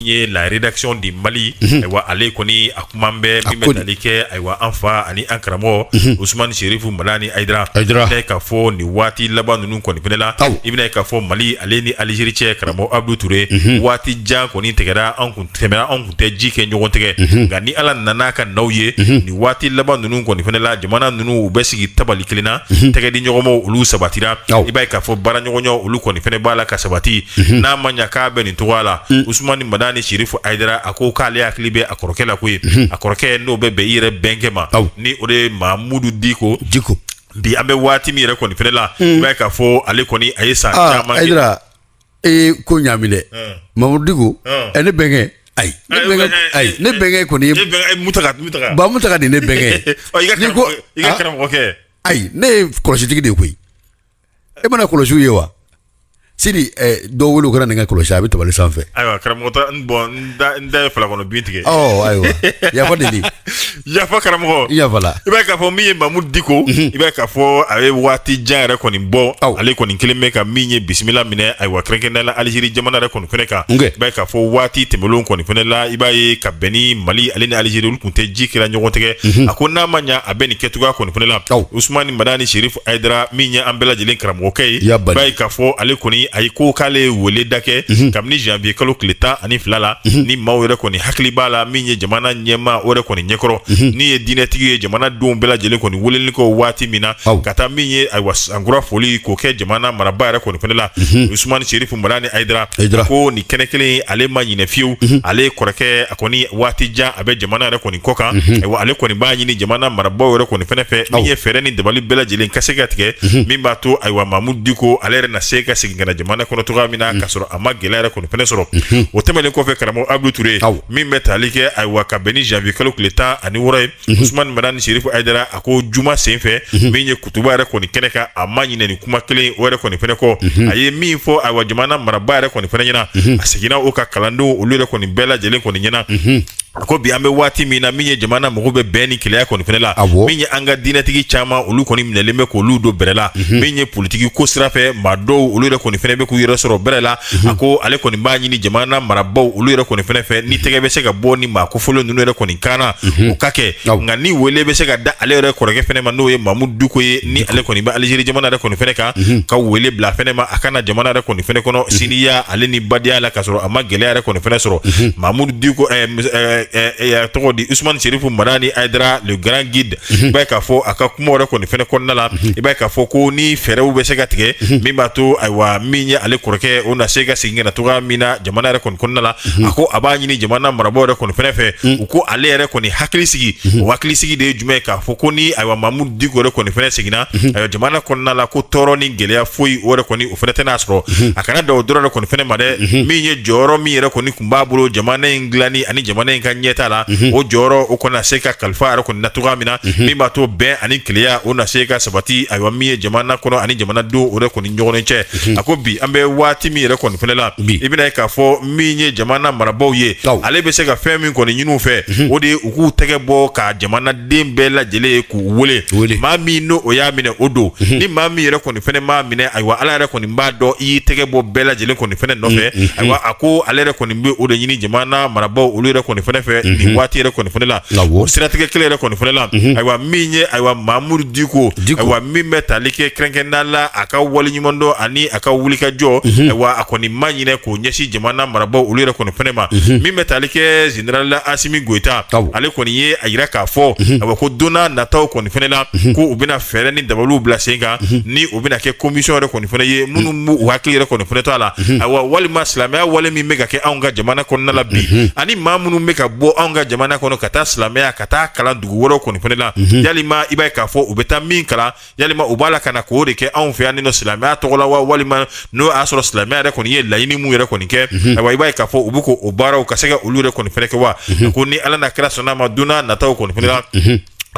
Ye la rédaction du Mali, ayiwa, ale kɔni a kuma bɛ min bɛ tali kɛ, ayiwa, an fa ani an karamɔgɔ Usumani Serifu Madani Hayidara. Hayidara. I bɛna ye k'a fɔ nin waati laban ninnu kɔni fɛnɛ la, i bɛna ye k'a fɔ Mali ale ni Alizeri cɛ, karamɔgɔ Abudu Ture, waati jan kɔni tɛgɛra, an kun tɛmɛna, an kun tɛ ji kɛ ɲɔgɔn tɛgɛ. Nka ni Ala nana ka n'aw ye, nin waati laban ninnu kɔni fɛnɛ la, jamana ninnu u bɛ sigi tabali kelen na, tɛgɛ di ɲɔgɔnmaw olu sabatira. I b'a ye k'a fɔ baara ɲɔgɔnya olu kɔni fɛnɛ b'a la ka sabati. N'a ma ɲa k'a bɛ nin cogoya la, Usumani Madani Serifu Hayidara, a ko k'ale hakili bɛ a kɔrɔkɛ la koyi, a kɔrɔkɛ n'o bɛ bɛn i yɛrɛ bɛnkɛ ma, ni o de ye Mamudu Diko. Diko. Bi an bɛ waati min yɛrɛ kɔni fɛnɛ la, i b'a ye k'a fɔ ale kɔni a ye san caman kɛ. Hayidara, e ye ko ɲaami dɛ. Mamudu Diko, ɛ, ne bɛnkɛ, ayi, ne bɛnkɛ, ayi, ne bɛnkɛ kɔni ye Mutaka. Ba Mutaka de ye ne bɛnkɛ ye. I ka N'i ko i ka karamɔgɔkɛ. Ayi, ne ye kɔlɔsitigi de ye koyi. E mana kɔlɔsiw ye wa? Sidi, dɔw wele u kana nin ka kɔlɔsi, a bɛ tabali sanfɛ. Ayiwa karamɔgɔ, ta n bɔn n da ye fila kɔnɔ bin tigɛ. Ɔ ayiwa, yafa deli. Yafa karamɔgɔ. I yafa la. I b'a ye k'a fɔ min ye Mamudu Diko, i b'a ye k'a fɔ a ye waati jan yɛrɛ kɔni bɔ, ale kɔni kelen bɛ ka min ye bisimila minɛ, ayiwa, kɛrɛnkɛrɛnnenya la Alizeri jamana yɛrɛ kɔni fɛnɛ kan. I b'a ye k'a fɔ waati tɛmɛnlenw kɔni fɛnɛ la, i b'a ye ka bɛn ni Mali ale ni Alizeri, olu tun tɛ ji kɛra ɲɔgɔn tɛgɛ. A ko n'a ma ɲa a bɛ nin kɛcogoya kɔni fɛnɛ la, Usumani Madani Serifu Hayidara min ye an bɛɛ lajɛlen karamɔgɔkɛ ye, i b'a ye k'a fɔ ale kɔni a ye ko k'ale ye wele da kɛ kabini janvier kalo tile 12 la. Ni maaw yɛrɛ kɔni hakili b'a la, min ye jamana ɲɛmaa o yɛrɛ kɔni ɲɛkɔrɔ, ni ye diinɛtigi ye, jamanadenw bɛɛ lajɛlen kɔni weleli kɔ waati min na ka taa min ye, ayiwa, sankura foli k'o kɛ jamana marabaa yɛrɛ kɔni fɛnɛ la, Usumani Serifu Madani Hayidara ko nin kɛnɛ kelen, ale ma ɲinɛ fiyewu ale kɔrɔkɛ. A kɔni waati jan a bɛ jamana yɛrɛ kɔni kɔ kan. Ayiwa, ale kɔni b'a ɲini jamana marabaaw yɛrɛ kɔni fɛnɛ fɛ, min ye fɛɛrɛ ni dabali bɛɛ lajɛlen ka se ka tigɛ min b'a to, ayiwa, Mamudu Diko ale yɛrɛ na se ka segin ka na jamana kɔnɔ cogoya min na, ka sɔrɔ a ma gɛlɛya yɛrɛ kɔni fɛnɛ sɔrɔ. O tɛmɛnen kɔfɛ, karamɔgɔ Abudu Ture, min bɛ tali kɛ, ayiwa, ka bɛn ni janvier kalo tile 16 ye, Usumani Madani Serifu Hayidara, a ko juma sen fɛ, min ye kutuba yɛrɛ kɔni kɛnɛ kan, a ma ɲinɛ nin kuma kelen o yɛrɛ kɔni fɛnɛ kɔ. A ye min fɔ, ayiwa, jamana marabaa yɛrɛ kɔni fɛnɛ ɲɛna, a seginna o ka kalandenw olu yɛrɛ kɔni bɛɛ lajɛlen kɔni ɲɛna. A ko bi an bɛ waati min na, min ye jamana mago bɛ bɛn ni kelenya kɔni fɛnɛ la, min ye an ka diinɛtigi caman olu kɔni minɛlen bɛ k'olu don bɛrɛ la, min ye politiki ko sira fɛ maa dɔw olu yɛrɛ kɔni fɛnɛ bɛ k'u yɛrɛ sɔrɔ bɛrɛ la, a ko ale kɔni b'a ɲini jamana marabaaw olu yɛrɛ kɔni fɛnɛ fɛ, ni tɛgɛ bɛ se ka bɔ ni maa kofɔlen ninnu yɛrɛ kɔni kan na, o ka kɛ. Nka ni wele bɛ se ka da ale yɛrɛ kɔrɔkɛ fɛnɛ ma, n'o ye Mamudu Diko ye, ni ale kɔni bɛ Alizeri jamana yɛrɛ kɔni fɛnɛ kan, ka wele bila fɛnɛ ma a ka na jamana yɛrɛ kɔni fɛnɛ kɔnɔ siniya ale ni badenya la, ka sɔrɔ a ma gɛlɛya yɛrɛ kɔni fɛnɛ sɔrɔ. Mamudu Diko, tɔgɔ di Usumani Serifu Madani Hayidara, le grand guide, i b'a ye k'a fɔ a ka kuma yɛrɛ kɔni fɛnɛ kɔnɔna la, i b'a ye k'a fɔ ko ni fɛɛrɛw bɛ se ka tigɛ min b'a to, ayiwa, min ye ale kɔrɔkɛ o na se ka segin ka na cogoya min na jamana yɛrɛ kɔni kɔnɔna la, a ko a b'a ɲini jamana marabaaw yɛrɛ kɔni fɛnɛ fɛ, u ko ale yɛrɛ kɔni hakili sigi. O hakili sigi de ye jumɛn ye? K'a fɔ ko ni, ayiwa, Mamudu Diko yɛrɛ kɔni fɛnɛ seginna, ayiwa, jamana kɔnɔna la, ko tɔɔrɔ ni gɛlɛya foyi o yɛrɛ kɔni o fɛnɛ tɛna sɔrɔ. A kana dan o dɔrɔn yɛrɛ kɔni fɛnɛ ma dɛ, min ye jɔyɔrɔ min yɛrɛ kɔni tun b'a bolo jamana in dilanni ani jamana in ka ɲɛta la, o jɔyɔrɔ o kɔni na se ka kalifa yɛrɛ kɔni na cogoya min na, min b'a to bɛn ani kelenya o na se ka sabati, ayiwa, min ye jamana kɔnɔ ani jamanadenw o yɛrɛ kɔni ɲɔgɔn cɛ. A ko bi an bɛ waati min yɛrɛ kɔni fɛnɛ la, i bɛna ye k'a fɔ min ye jamana marabaaw ye, ale bɛ se ka fɛn min kɔni ɲini u fɛ, o de ye u k'u tɛgɛ bɔ ka jamanaden bɛɛ lajɛlen ye k'u wele. Maa min n'o o y'a minɛ, o don. Ni maa min yɛrɛ kɔni fɛnɛ m'a minɛ, ayiwa, Ala yɛrɛ kɔni b'a dɔn i y'i tɛgɛ bɔ bɛɛ lajɛlen kɔni fɛnɛ nɔfɛ. Ayiwa, a ko ale yɛrɛ kɔni bɛ o de ɲini jamana marabaaw olu yɛrɛ kɔni fɛnɛ fɛ nin waati yɛrɛ kɔni fɛnɛ la. O siratigɛ kelen yɛrɛ kɔni fɛnɛ la, ayiwa, min ye, ayiwa, Mamudu Diko, ayiwa, min bɛ tali kɛ kɛrɛnkɛrɛnnenya la a ka waleɲumandɔn ani a ka wulikajɔ, ayiwa, a kɔni ma ɲinɛ k'o ɲɛsin jamana marabaaw olu yɛrɛ kɔni fɛnɛ ma. Min bɛ tali kɛ général Asimi Goyita, ale kɔni ye a yira k'a fɔ, ayiwa, ko don n'a nataw kɔni fɛnɛ la, ko u bɛna fɛɛrɛ ni dabaliw bila sen kan, ni u bɛna kɛ commission yɛrɛ kɔni fɛnɛ ye minnu b'u hakili yɛrɛ kɔni fɛnɛ to a la, ayiwa, walima silamɛya wale min bɛ ka kɛ anw ka jamana kɔnɔna la bi, ani maa minnu bɛ ka bɔ anw ka jamana kɔnɔ ka taa silamɛya ka taa kalan dugu wɛrɛw kɔni fɛnɛ la, yalima i b'a ye k'a fɔ u bɛ taa min kalan, yalima u b'a la ka na k'o de kɛ anw fɛ yan nɔ silamɛya tɔgɔ la wa, walima n'o y'a sɔrɔ silamɛya yɛrɛ kɔni ye laɲini mun yɛrɛ kɔni kɛ, ayiwa, i b'a ye k'a fɔ u bɛ k'o baaraw ka se ka olu yɛrɛ kɔni fɛnɛ kɛ wa? Ko ni Ala n'a kira sɔnna a ma, don n'a nataw kɔni fɛnɛ la.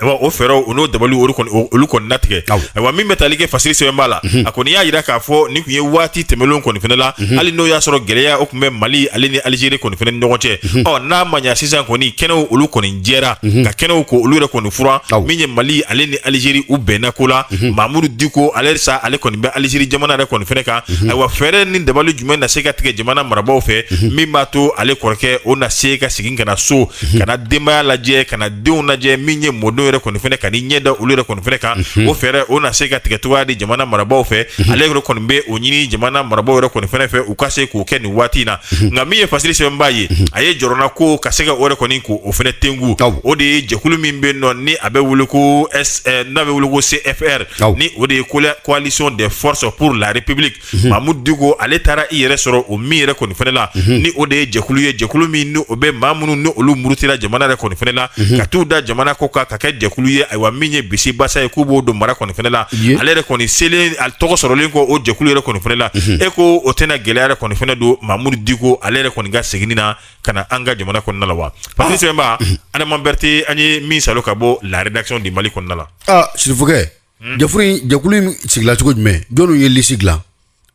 Ayiwa, o fɛɛrɛw, o n'o dabali, olu kɔni, olu kɔni natigɛ. Ayiwa, min bɛ tali kɛ fasiri sɛbɛnba la, a kɔni y'a jira k'a fɔ nin tun ye waati tɛmɛnlenw kɔni fana la, hali n'o y'a sɔrɔ gɛlɛya o tun bɛ Mali ale ni Alizeri kɔni fana ni ɲɔgɔn cɛ. Ɔ, n'a ma ɲa sisan kɔni, kɛnɛw olu kɔni jɛra ka kɛnɛw ko olu yɛrɛ kɔni furan. Min ye Mali ale ni Alizeri, u bɛnna ko la. Mamudu Diko ale sa, ale kɔni bɛ Alizeri jamana yɛrɛ kɔni fana kan. Ayiwa, fɛɛrɛ ni dabali jumɛn na se ka tigɛ jamana marabaaw fɛ, min b'a to ale kɔrɔkɛ o na se ka segin ka na so, ka na denbaya lajɛ, ka na denw lajɛ, min ye mɔdenw yɛrɛ kɔni fana ka n'i ɲɛ da olu yɛrɛ kɔni fana kan, o fɛɛrɛ o na se ka tigɛ cogoya di jamana marabaaw fɛ? Ale yɛrɛ kɔni bɛ o ɲini jamana marabaaw yɛrɛ kɔni fana fɛ, u ka se k'o kɛ nin waati in na. Nka min ye fasiri sɛbɛnba ye, a ye jɔrɔna ko ka se ka o yɛrɛ kɔni ko o fana tengu, o de ye jɛkulu min bɛ yen nɔ, ni a bɛ wele ko S, n'a bɛ wele ko CFR, ni o de ye Coalition des forces pour la République. Mamudu Diko ale taara i yɛrɛ sɔrɔ o min yɛrɛ kɔni fana la, ni o de ye jɛkulu ye, jɛkulu min ni o bɛ maa minnu ni olu murutira jamana yɛrɛ kɔni fana la, ka t'u da jamana kɔ kan, ka kɛ jɛkulu ye. Ayiwa, min ye bisi basa ye k'u b'o don mara kɔni fana la, ale yɛrɛ kɔni selen, a tɔgɔ sɔrɔlen kɔ o jɛkulu yɛrɛ kɔni fana la, e ko o tɛna gɛlɛya yɛrɛ kɔni fana don Mamudu Diko ale yɛrɛ kɔni ka seginni na ka na an ka jamana kɔnɔna la wa? Fasiri sɛbɛnba, Adama Berete, an ye min salo ka bɔ la rédaction du Mali kɔnɔna la. Aa, Sirifukɛ, jɛkulu in sigila cogo jumɛn? Jɔnniw ye liste dilan?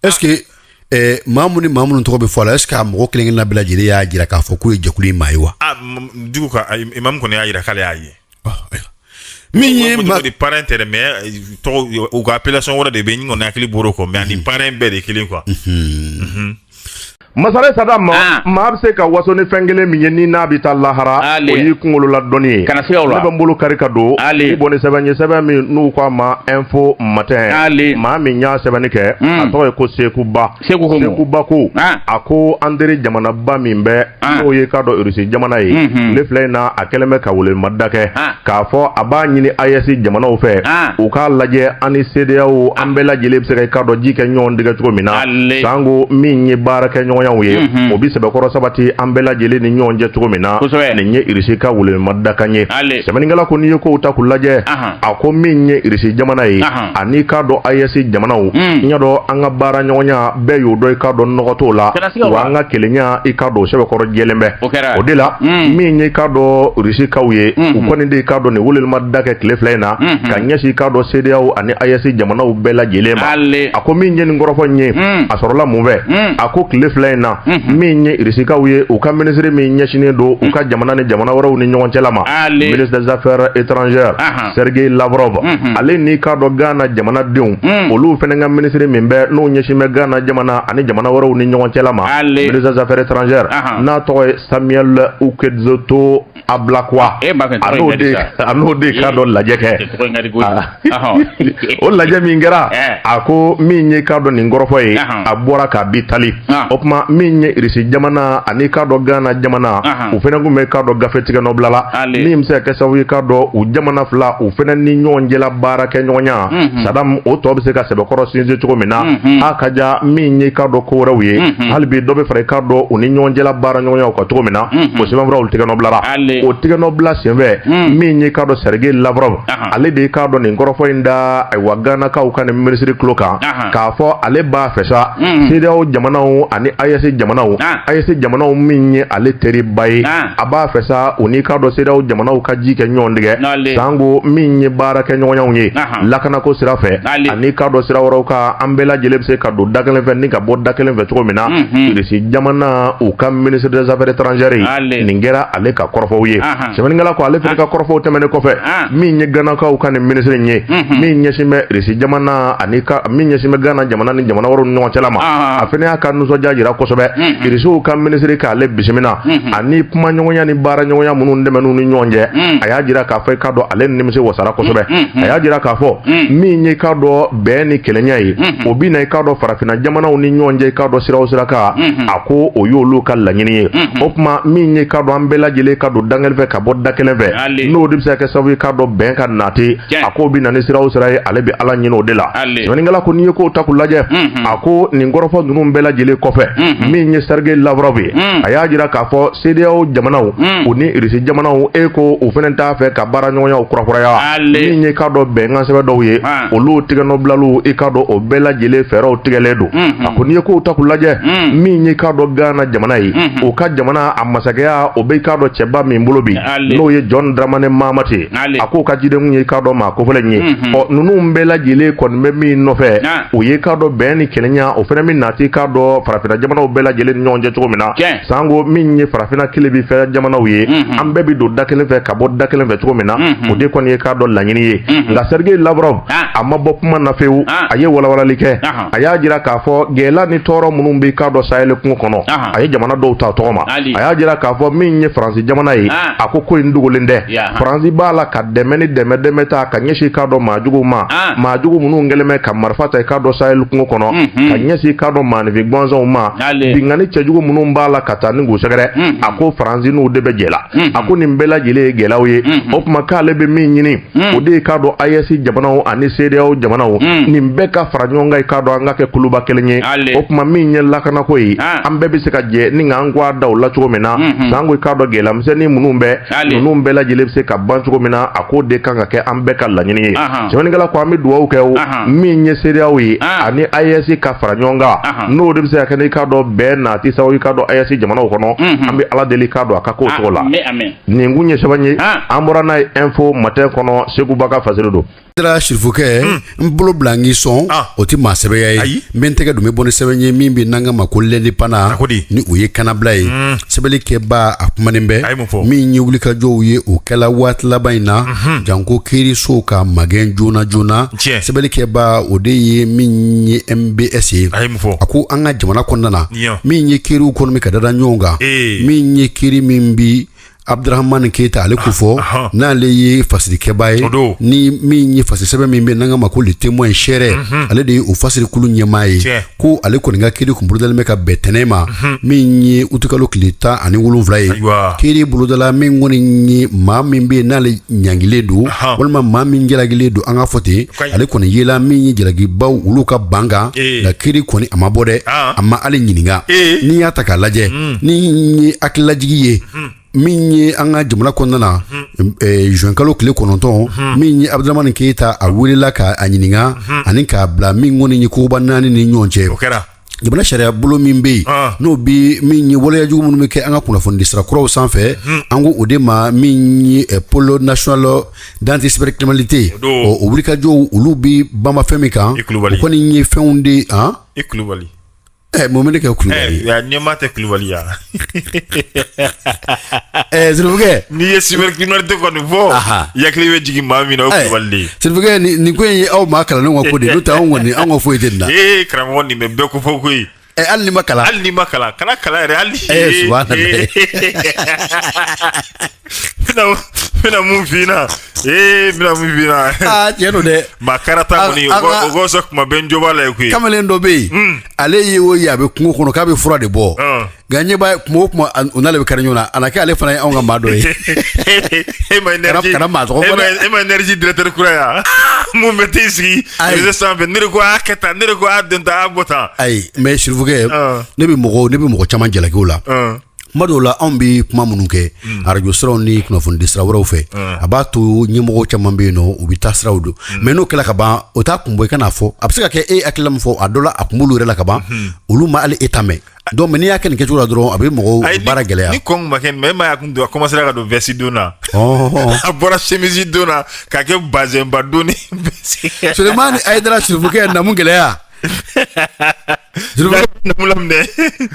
Est ce que maa minnu ni maa minnu tɔgɔ bɛ fɔ a la, est ce que a mɔgɔ kelen kelenna bɛɛ lajɛlen y'a jira k'a fɔ k'u ye jɛkulu in maa ye wa? Ah, Diko ka imam kɔni y'a jira k'ale y'a ye. Min ye ma de parrain tɛ dɛ, mais tɔgɔ, u ka appellation wɛrɛ de bɛ yen, n kɔni hakili bɔr'o kɔ, mais ani parrain bɛɛ de ye kelen quoi. Masare Sada ma, maa bɛ se ka waso ni fɛn kelen min ye ni n'a bɛ taa lahara, o y'i kunkolo la dɔnni ye. Kana siga o la. Ne bɛ n bolo kari ka don i bɔ ni sɛbɛn ye, sɛbɛn min n'u k'a ma Info Matin. Maa min y'a sɛbɛnni kɛ, a tɔgɔ ye ko Sekuba. Seku ko mun? Sekuba ko, a ko an teri jamanaba min bɛ, n'o ye k'a dɔn Irisi jamana ye, tile fila in na, a kɛlen bɛ ka welemada kɛ k'a fɔ a b'a ɲini AES jamanaw fɛ, u k'a lajɛ an ni CEDEAO, an bɛɛ lajɛlen bɛ se ka i k'a dɔn ji kɛ ɲɔgɔn dɛgɛ cogo min na, sango min ye baarakɛɲɔgɔnyaw ye, o bɛ sɛbɛkɔrɔ sabati an bɛɛ lajɛlen ni ɲɔgɔn cɛ cogo min na. Nin ye Irisi ka welemadakan ye. Sɛbɛnnikɛla ko n'i ye kow ta k'u lajɛ, a ko min ye Irisi jamana ye ani k'a dɔn AES jamanaw, n y'a dɔn an ka baara ɲɔgɔnya bɛɛ y'o dɔn, i k'a dɔn nɔgɔ t'o la, wa an ka kelenya, i k'a dɔn o sɛbɛkɔrɔ jɛlen bɛ. O de la, min ye k'a dɔn Irisikaw ye, u kɔni de k'a dɔn nin welemada kɛ tile fila in na ka ɲɛsin k'a dɔn CEDEAO ani AES jamanaw bɛɛ lajɛlen ma. A ko min ye nin kɔrɔfɔ in ye, a sɔrɔla mun fɛ? A ko tile fila in na, min ye Irisikaw ye, u ka minisiri min ɲɛsinnen don u ka jamana ni jamana wɛrɛw ni ɲɔgɔn cɛla ma, ministre des Affaires étrangères Sergei Lavrov, ale ni k'a dɔn Ghana jamanadenw, olu fana ka minisiri min bɛ n'o ɲɛsin bɛ Ghana jamana ani jamana wɛrɛw ni ɲɔgɔn cɛla ma, ministre des Affaires étrangères, n'a tɔgɔ ye Samuel Okudzeto Ablakwa, a n'o de k'a dɔn lajɛ kɛ. O lajɛ min kɛra, a ko min ye k'a dɔn nin kɔrɔfɔ ye, a bɔra k'a bi tali. O tuma, min ye Irisi jamana ani k'a dɔn Ghana jamana, u fana tun bɛ k'a dɔn gafe tigɛ nɔ bila la min bɛ se ka kɛ sababu ye k'a dɔn u jamana fila u fana ni ɲɔgɔn cɛla baara kɛ ɲɔgɔnya Sadam, o tɔ bɛ se ka sɛbɛkɔrɔ sinsin cogo min na. A ka ja min ye k'a dɔn ko wɛrɛw ye, hali bi dɔ bɛ fara k'a dɔn u ni ɲɔgɔn cɛla baara ɲɔgɔnyaw kan cogo min na, o sɛbɛnfuraw tigɛ nɔ bilara. O tigɛ nɔ bila senfɛ, min ye k'a dɔn Sergei Lavrov, ale de k'a dɔn nin kɔrɔfɔ in da, ayiwa, Ghanakaw ka nin minisiri tulo kan, k'a fɔ ale b'a fɛ sa CEDEAO jamanaw ani AES jamanaw, AES jamanaw min ye ale teriba ye, a b'a fɛ sa u ni k'a dɔn CEDEAO jamanaw ka ji kɛ ɲɔgɔn tigɛ, sango min ye baara kɛ ɲɔgɔnyaw ye lakanako sira fɛ ani k'a dɔn sira wɛrɛw kan, an bɛɛ lajɛlen bɛ se ka don da kelen fɛ ni ka bɔ da kelen fɛ cogo min na. Irisi jamana, u ka ministre des Affaires étrangères, nin kɛra ale ka kɔrɔfɔw ye. Sɛbɛnnikɛla ko ale fana ka kɔrɔfɔw tɛmɛnen kɔfɛ, min ye Ghanakaw ka nin minisiri in ye, min ɲɛsin bɛ Irisi jamana ani ka min ɲɛsin bɛ Ghana jamana ni jamana wɛrɛw ni ɲɔgɔn cɛla ma, a fana y'a ka nisɔndiya jira kosɛbɛ Irisiw ka minisiri k'ale bisimila ani kumaɲɔgɔnya ni baaraɲɔgɔnya minnu tɛmɛn'u ni ɲɔgɔn cɛ. A y'a jira k'a fɔ i k'a dɔn ale nimisi wasara kosɛbɛ. A y'a jira k'a fɔ min ye k'a dɔn bɛn ni kelenya ye, o bɛ na i k'a dɔn farafinna jamanaw ni ɲɔgɔn cɛ, i k'a dɔn sira o sira kan, a ko o y'olu ka laɲini ye. O tuma, min ye k'a dɔn an bɛɛ lajɛlen ka don da kelen fɛ ka bɔ da kelen fɛ, n'o de bɛ se ka kɛ sababu ye k'a dɔn bɛn ka nati, a k'o bɛ na ni sira o sira ye, ale bɛ Ala ɲini o de la. Sɛbɛnnikɛla ko n'i ye kow ta k'u lajɛ, a ko nin kɔrɔfɔ ninnu bɛɛ lajɛlen kɔfɛ, Min ye Sergei Lavrov ye, a y'a jira k'a fɔ CEDEAO jamanaw u ni Irisi jamanaw, e ko u fana t'a fɛ ka baara ɲɔgɔnyaw kurakuraya. Min ye k'a dɔn bɛnkan sɛbɛn dɔw ye, olu tigɛnɔbilaliw, i k'a dɔn o bɛɛ lajɛlen fɛɛrɛw tigɛlen don. A ko n'i ye kow ta k'u lajɛ, min ye k'a dɔn Ghana jamana ye, o ka jamana a masakɛya o bɛ i k'a dɔn cɛba min bolo bi, n'o ye John Dramani Mahama ye, a k'o ka cidenkun ye k'a dɔn maa kofɔlen ye. Ɔ, ninnu bɛɛ lajɛlen kɔni bɛ min nɔfɛ, o ye k'a dɔn bɛn ni kelenya, o fana bɛ nati k'a dɔn farafinna jamanaw bɛɛ lajɛlen ni ɲɔgɔn cɛ cogo min na, sanko min ye farafinna tilebin fɛ jamanaw ye, an bɛɛ bɛ don da kelen fɛ ka bɔ da kelen fɛ cogo min na, o de kɔni ye k'a dɔn laɲini ye. Nka Sergei Lavrov, a ma bɔ kuma na fewu. A ye walawalali kɛ, a y'a jira k'a fɔ gɛlɛya ni tɔɔrɔ minnu bɛ k'a dɔn Sahel kungo kɔnɔ, a ye jamana dɔw ta tɔgɔ ma. A y'a jira k'a fɔ min ye Faransi jamana ye, a ko ko in dogolen tɛ. Faransi b'a la ka dɛmɛ ni dɛmɛ dɛmɛ ta ka ɲɛsin k'a dɔn maajuguw ma, maajugu minnu kɛlen bɛ ka marifa ta k'a dɔn Sahel kungo kɔnɔ ka ɲɛsin k'a dɔn maaninfin gansanw ma, binkanni cɛjugu minnu b'a la ka taa ni k'u sɛgɛrɛ. A ko Faransi n'u de bɛ jɛ la. A ko nin bɛɛ lajɛlen ye gɛlɛyaw ye. O tuma k'ale bɛ min ɲini, o de ye k'a dɔn AES jamanaw ani CEDEAO jamanaw, nin bɛɛ ka fara ɲɔgɔn kan, k'a dɔn an ka kɛ kuluba kelen ye. O tuma min ye lakanako ye, an bɛɛ bɛ se ka jɛ ni k'an kɔ a da o la cogo min na, sanko k'a dɔn gɛlɛyamisɛnnin minnu bɛ, ninnu bɛɛ lajɛlen bɛ se ka ban cogo min na. A k'o de kan ka kɛ an bɛɛ ka laɲini ye. Sɛbɛnnikɛla ko an bɛ dugawu kɛ o min ye CEDEAO ye ani AES ka fara ɲɔgɔn kan, n'o de bɛ se ka kɛ n'i k'a dɔn bɛn nati sababu k'a dɔn AES jamanaw kɔnɔ. An bɛ Ala deli k'a dɔn a ka k'o cogo la. Nin kun ye sɛbɛn ye, an bɔra n'a ye Info Matin kɔnɔ. Seguba ka fasiri don. Sera sirifukɛ, n bolo bila n k'i sɔn, o tɛ maa sɛbɛya ye. N bɛ n tɛgɛ don, n bɛ bɔ ni sɛbɛn ye min bɛ n'an ka ma ko L'Indépendant, ni o ye kannabila ye. Sɛbɛnnikɛba a kumanen bɛ min ye wulikajɔw ye, o kɛla waati laban in na, janko kiirisow ka magɛn joona joona. Sɛbɛnnikɛba o de ye min ye MBS ye, a ko an ka jamana kɔnɔna na, min ye kiiriw kɔni bɛ ka dada ɲɔgɔn kan, min ye kiiri min bi Abdramani Keyita ale ko fɔ, n'ale ye fasirikɛba ye, ni min ye fasiri sɛbɛn min bɛ n'an ka ma ko Le Témoin sɛrɛ, ale de ye o fasirikulu ɲɛmaa ye, ko ale kɔni ka kiiri kun bolodalen bɛ ka bɛn tɛnɛn ma, min ye utukalo tile 17 ye. Kiiri bolodala min kɔni ye maa min bɛ yen n'ale ɲangilen don walima maa min jalakilen don, an ka fɔ ten, ale kɔni yela min ye jalakibaw olu ka ban kan, nka kiiri kɔni a ma bɔ dɛ, a ma ale ɲininka. N'i y'a ta k'a lajɛ, ni ye hakililajigi ye min ye an ka jamana kɔnɔna na, juin kalo tile 9, min ye Abdramani Keyita, a welela k'a ɲininka ani k'a bila min kɔni ye koba naani ni ɲɔgɔn cɛ. Jamana sariya bolo min bɛ yen, n'o bi min ye waleya jugu minnu bɛ kɛ an ka kunnafonidi sira kuraw sanfɛ, an ko o de ma min ye pôle national d'anti-cybercriminalité, o wulikajɔw olu bi banba fɛn min kan, o kɔni ye fɛnw de I Kulubali. Mun bɛ ne kɛ Kulubali ye? Ɲɛmaa tɛ Kulubali ya. Sirifukɛ. N'i ye cybercriminalité kɔni fɔ, i hakili bɛ jigin maa min na, o ye Kulubali de ye. Sirifukɛ, nin ko in ye aw maa kalannenw ka ko de ye, n'o tɛ anw kɔni, anw ka foyi tɛ nin na. Ee karamɔgɔ, nin bɛ bɛɛ ko fɔ koyi. Hali n'i ma kalan. Hali n'i ma kalan, kana kalan yɛrɛ hali. Subhanallah. N bɛna mun f'i ɲɛna, ee n bɛna mun f'i ɲɛna. Aa, tiɲɛ don dɛ. Maa karata kɔni, o ka fisa kuma bɛɛ n jo b'a la ye koyi. Kamalen dɔ bɛ yen, ale ye o ye a bɛ kungo kɔnɔ k'a bɛ fura de bɔ, nka ɲɛ b'a kuma o kuma o n'ale bɛ kari ɲɔgɔn na, a na kɛ ale fana ye anw ka maa dɔ ye. E ma énergie, kana maa tɔgɔ fɔ dɛ. E ma énergie directeur kura ya mun bɛ t'i sigi réseau sanfɛ, ne de ko a kɛ tan, ne de ko a don tan, a bɔ tan. Ayi, mais Sirifukɛ, ne bɛ mɔgɔ caman jalaki o la. Kuma dɔw la, anw bɛ kuma minnu kɛ arajo siraw ni kunnafonidi sira wɛrɛw fɛ, a b'a to ɲɛmɔgɔw caman bɛ yen nɔ, u bɛ taa siraw don, mais n'o kɛla ka ban, o t'a kun bɔ i kan'a fɔ. A bɛ se ka kɛ e hakilila min fɔ a dɔ la, a kun b'olu yɛrɛ la ka ban, olu ma hali e ta mɛn. Donc mais n'i y'a kɛ nin kɛcogo la dɔrɔn, a bɛ mɔgɔw baara gɛlɛya. Ni kɔn ma kɛ, mais e ma y'a kun don, a commencé ka don veste don na, a bɔra chemise don na k'a kɛ bazɛnba don ni. Sulemani Ayidara, Sirifukɛ, namu gɛlɛya.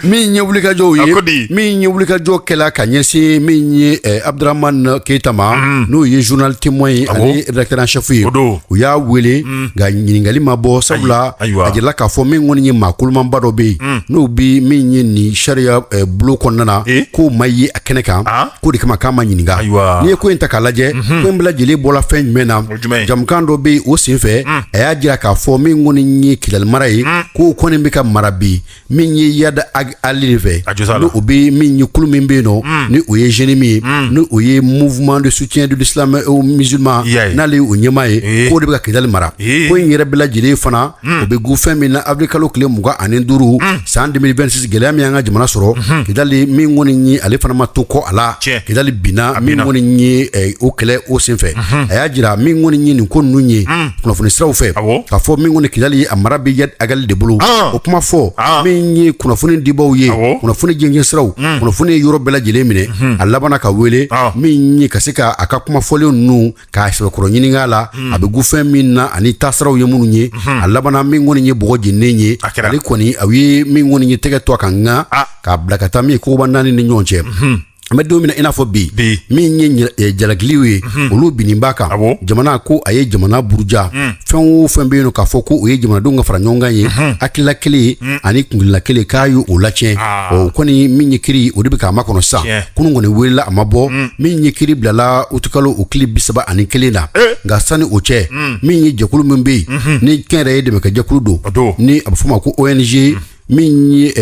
Min ye wulikajɔw ye, min ye wulikajɔ kɛla ka ɲɛsin min ye Abdramane Keyita ma, n'o ye journal Témoin ye ani rédacteur en chef ye, u y'a wele, nka ɲininkali ma bɔ, sabula a jirala k'a fɔ min kɔni ye maa kolomanba dɔ bɛ yen, n'o bi min ye nin sariya bulon kɔnɔna na, k'o ma ye a kɛnɛ kan, k'o de kama k'a ma ɲininka. N'i ye ko in ta k'a lajɛ, ko in bɛɛ lajɛlen bɔra fɛn jumɛn na? Jamukan dɔ bɛ yen, o senfɛ a y'a jira k'a fɔ min kɔni ye Kidali mara mara ye, k'o kɔni bɛ ka mara bi min ye Iyad Ag Ali de fɛ, ni o bɛ min ye kulu min bɛ yen nɔ, ni o ye JNIM ye, ni o ye Mouvement de soutien de l'islam aux musulmans, n'ale ye o ɲɛmaa ye, k'o de bɛ ka Kidali mara. Ko in yɛrɛ bɛɛ lajɛlen fana, o bɛ gun fɛn min na, avril kalo tile 25 san 2026, gɛlɛya min y'an ka jamana sɔrɔ Kidali, min kɔni ye ale fana ma to kɔ a la, Kidali binna min kɔni ye o kɛlɛ o senfɛ. A y'a jira min kɔni ye nin ko ninnu ye kunnafoni siraw fɛ, k'a fɔ min kɔni Kidali a mara bɛ Iyad Ag Ghali de bolo. O kuma fɔ min ye kunnafoni dibaw ye, kunnafoni jɛnjɛn siraw, kunnafoni ye yɔrɔ bɛɛ lajɛlen minɛ. A labanna ka wele min ye ka se ka a ka kuma fɔlen ninnu k'a sɛbɛkɔrɔ ɲininka a la, a bɛ gun fɛn min na ani taasiraw ye minnu ye. A labanna min kɔni ye bɔgɔ jeninen ye, ale kɔni a ye min kɔni ye tɛgɛ to a kan nka k'a bila ka taa min ye kogoba naani ni ɲɔgɔn cɛ. An bɛ don min na i n'a fɔ bi, min ye jalakiliw ye, olu binnen b'a kan. Jamana ko a ye jamana buruja, fɛn o fɛn bɛ yen nɔ k'a fɔ ko o ye jamanadenw ka fara ɲɔgɔn kan ye, hakilila kelen ye ani kuntilena kelen, k'a ye o latiɲɛ. O kɔni min ye kiri, o de bɛ k'a makɔnɔ sisan. Kunun kɔni welela, a ma bɔ. Min ye kiri bilala utikalo o tile 31 na. Nka sani o cɛ, min ye jɛkulu min bɛ yen ni kɛnyɛrɛye dɛmɛkɛjɛkulu don, ni a bɛ f'o ma ko ONG min ye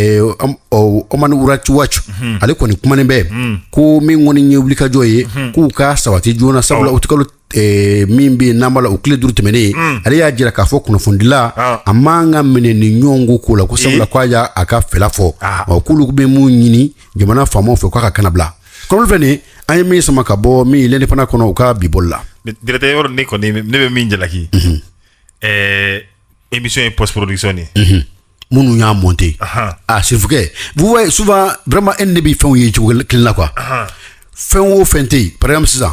Human Rights Watch, ale kɔni kumanen bɛ ko min kɔni ye wulikajɔ ye k'u ka sabati joona, sabula utikalo min bɛ yen n'an b'a la o tile 5 tɛmɛnen, ale y'a jira k'a fɔ kunnafonidila a man ka minɛ nin ɲɔgɔn ko la, ko sabula k'a y'a a ka fɛla fɔ. Ɔ, k'olu bɛ mun ɲini jamana faamaw fɛ, k'a ka kana bila kɔnɔ filɛ nin an ye min sama ka bɔ min ye L'Indépendant kɔnɔ u ka bi bɔli la. Directeur, yɔrɔ ne kɔni ne bɛ min jalaki, émission ye post production de ye. Minnu y'a monté, ah Sirifukɛ, vous voyez, souvent vraiment e ni ne bɛ fɛnw ye cogo kelen na quoi. Fɛn o fɛn tɛ yen, par exemple sisan,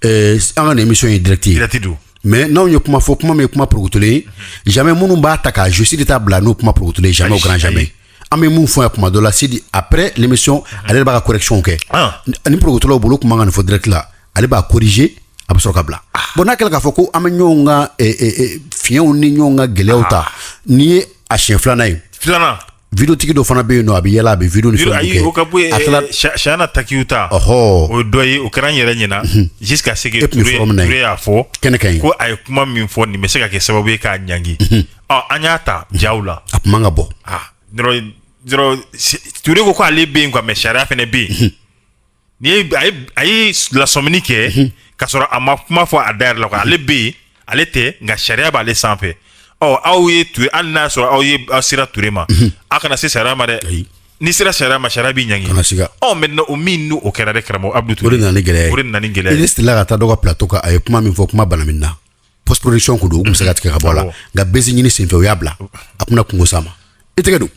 an ka nin émission ye direct ye. Direct don. Mais n'anw ye kuma fɔ, kuma min ye kuma porokotolen ye, jamais minnu b'a ta k'a jouer, Sidi t'a bila n'o kuma porokotolen ye, jamais au grand jamais. An bɛ mun fɔ yan kuma dɔ la, Sidi après l'émission ale de b'a ka correction kɛ. Ni porokotolaw bolo kuma ka nin fɔ direct la, ale b'a corriger, a bɛ sɔrɔ ka bila. Bon, n'a kɛra k'a fɔ ko an bɛ ɲɔgɔn ka fiɲɛw ni ɲɔgɔn ka gɛlɛyaw ta, nin ye a siɲɛ filanan ye. Filanan. Vidéo tigi dɔ fana bɛ yen nɔ, a bɛ yala, a bɛ vidéo ni fɛnw kɛ. O ka bɔ yen, Cheikhna Takiou ta. O ye dɔ ye, o kɛra n yɛrɛ ɲɛna jusqu'à ce que Touré y'a fɔ kɛnɛ kan yen ko a ye kuma min fɔ nin bɛ se ka kɛ sababu ye k'a ɲangi. Ɔ, an y'a ta jaw la. A kun man ka bɔ. Dɔrɔn dɔrɔn, Touré ko k'ale bɛ yen quoi, mais sariya fana bɛ yen. Ni ye a ye lasɔmini kɛ k'a sɔrɔ a ma kuma fɔ a da yɛrɛ la quoi, ale bɛ yen, ale tɛ, nka sariya b'ale sanfɛ. Ɔ, aw ye Touré, hali n'a sɔrɔ aw ye aw sera Touré ma, aw kana se sariya ma dɛ. N'i sera sariya ma, sariya b'i ɲangi. Kana siga. Ɔ, maintenant o min n'o kɛra dɛ, karamɔgɔ Abdou Touré. O de nana ni gɛlɛya ye. O de nana ni gɛlɛya ye. I delila ka taa dɔ ka plateau kan, a ye kuma min fɔ, kuma bana min na, post production ko don, u tun bɛ se ka tigɛ ka bɔ a la, nka buzz ɲini senfɛ u y'a bila, a tun bɛna kungo s'a ma. I tɛgɛ don.